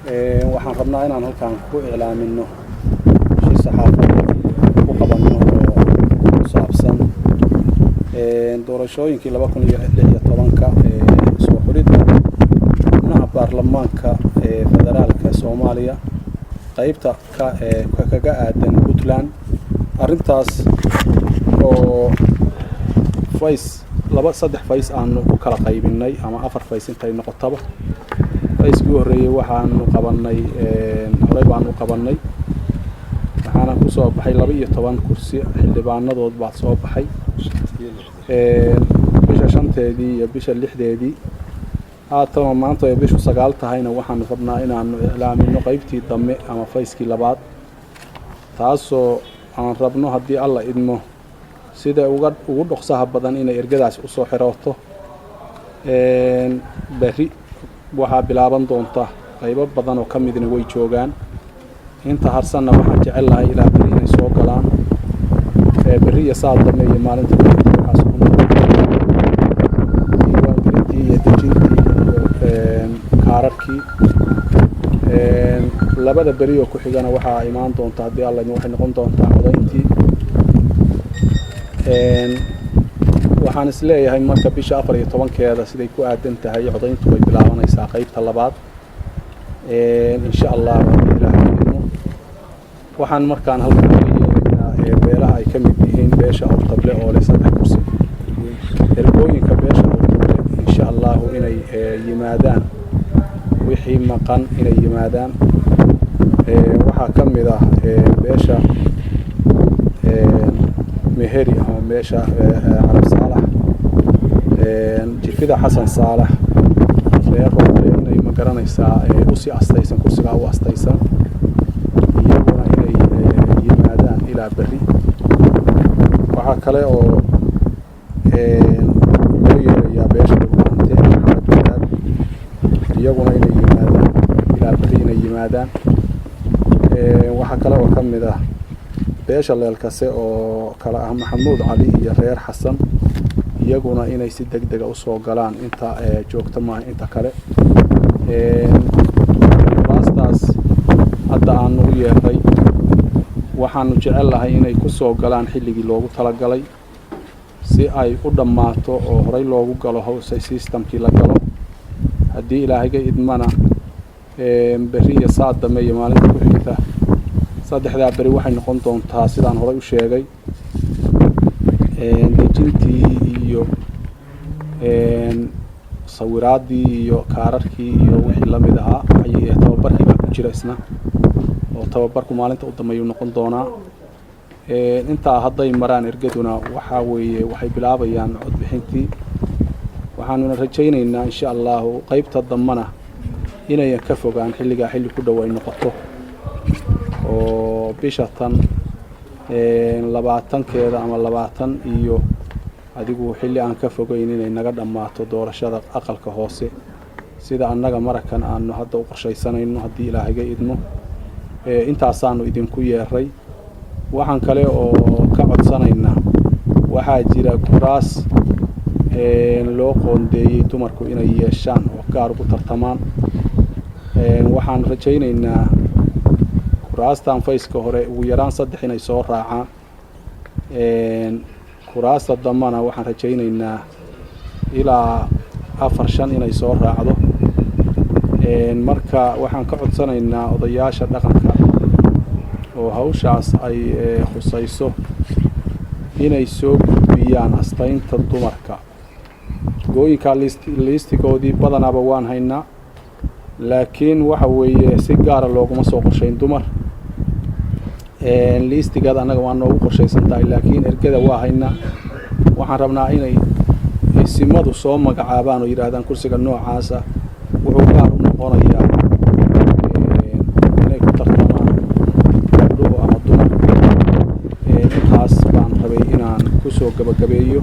Waxaan rabnaa inaan halkaan ku iclaamino shir saxaafadeed ku qabanno oo ku saabsan doorashooyinkii 2016-ka ee soo xulidda xubnaha baarlamaanka ee federaalka Soomaaliya, qeybta ka kaga aadan Puntland. Arrintaas oo phase laba, saddex phase aanu u kala qaybinay ama afar phase intay noqotaba. Phase-kii u horreeyey waxaanu qabanay, horey baanu u qabanay, waxaana kusoo baxay 12 kursi. Xildhibaanadood baa soo baxay bisha 5-teedii iyo bisha 6-deedii. Haatama maanta ay bishu 9 tahayna, waxaanu rabnaa inaanu iclaamino qeybtii dambe ama phase-kii labaad, taasoo aan rabno, haddii Alla idmo, sida uga ugu dhoksaha badan inay ergadaas usoo xirooto. Berri waxaa bilaaban doonta, qaybo badan oo ka midna way joogaan, inta harsanna waxaan jecel lahay ilaa berri inay soo galaan. Berri iyo saa dambe iyo maalinta berrita waxaa socon doonta diiwaangelintii iyo dejintii iyo kaararkii. Labada beri oo ku xigana waxaa imaan doonta, haddii Alla idmo, waxay noqon doontaa codayntii. Waxaan is leeyahay marka bisha 14-keeda siday ku aadan tahay codayntu way bilaabanaysaa qeybta labaad, insha Allah, haddii Ilaahay idmo. Waxaan markaan halkan uga yeeraynaa beelaha ay ka mid yihiin beesha Awtable oo leh saddex kursi, ergooyinka beesha Awtable, insha Allahu, inay yimaadaan, wixii maqan inay yimaadaan. Waxaa ka mid ah beesha Meheri ama beesha Carab Saalax, jifida Xasan Saalax, reer Rooble, inay, ma garanaysaa, usii astaysan kursigaa u astaysan, iyaguna inay yimaadaan ilaa berri. Waxaa kale oo loo yeerayaa beesha Dhulbahante, Maxamed Wadaad, iyaguna inay yimaadaan ilaa berri, inay yimaadaan. Waxaa kale oo ka mid ah beesha Leelkase oo kale ah Maxamuud Cali iyo reer Xasan, iyaguna inay si deg dega usoo galaan, inta joogta maaha inta kale. Kuraastaas hadda aanu u yeeray waxaanu jecel lahay inay ku soo galaan xilligii loogu talagalay, si ay u dhammaato oo horey loogu galo hawsa system-kii la galo. Haddii Ilaahayga idmana, berri iyo saa dambe iyo maalinta ku xigta, saddexdaa beri, waxay noqon doontaa, sidaan horey u sheegay, dejintii iyo sawiraaddii iyo kaararkii iyo wixii lamid ahaa. Tababarkii baa ku jira isna, oo tababarku maalinta u dambeeyuu noqon doonaa. Intaa hadday maraan ergaduna, waxaa weeye waxay bilaabayaan codbixintii. Waxaanuna rajaynaynaa, insha Allahu, qeybta dambena inayan ka fogaan xilligaa, xilli ku dhow ay noqoto, oo bisha tan 20-keeda ama 20 iyo adigu xilli aan ka fogeyn inay naga dhammaato doorashada aqalka hoose, sida annaga marakan aanu hadda u qorshaysanayno, haddii Ilaahayga idmo. Intaasaanu idinku yeeray. Waxaan kale oo ka codsanaynaa, waxaa jira kuraas loo qoondeeyey dumarku inay yeeshaan oo gaar ugu tartamaan. Waxaan rajaynaynaa kuraastan phase-ka hore ugu yaraan saddex inay soo raacaan. Kuraasta dambana waxaan rajaynaynaa ilaa afar, shan inay soo raacdo. Marka waxaan ka codsanaynaa odayaasha dhaqanka oo hawshaas ay khusayso inay soo gudbiyaan astaynta dumarka. Ergooyinka liistigoodii badanaaba waan haynaa, laakiin waxa weeye si gaara looguma soo qorshayn dumar. Liistigeeda annaga waa noogu qorshaysan tahay, laakiin ergada waa haynaa. Waxaan rabnaa inay isimadu soo magacaabaan oo yidhaahdaan kursiga noocaasa wuxuu gaar u noqonayaa inay ku tartamaan gabdhuhu ama dumarku. Intaas baan rabay inaan kusoo gabagabeeyo.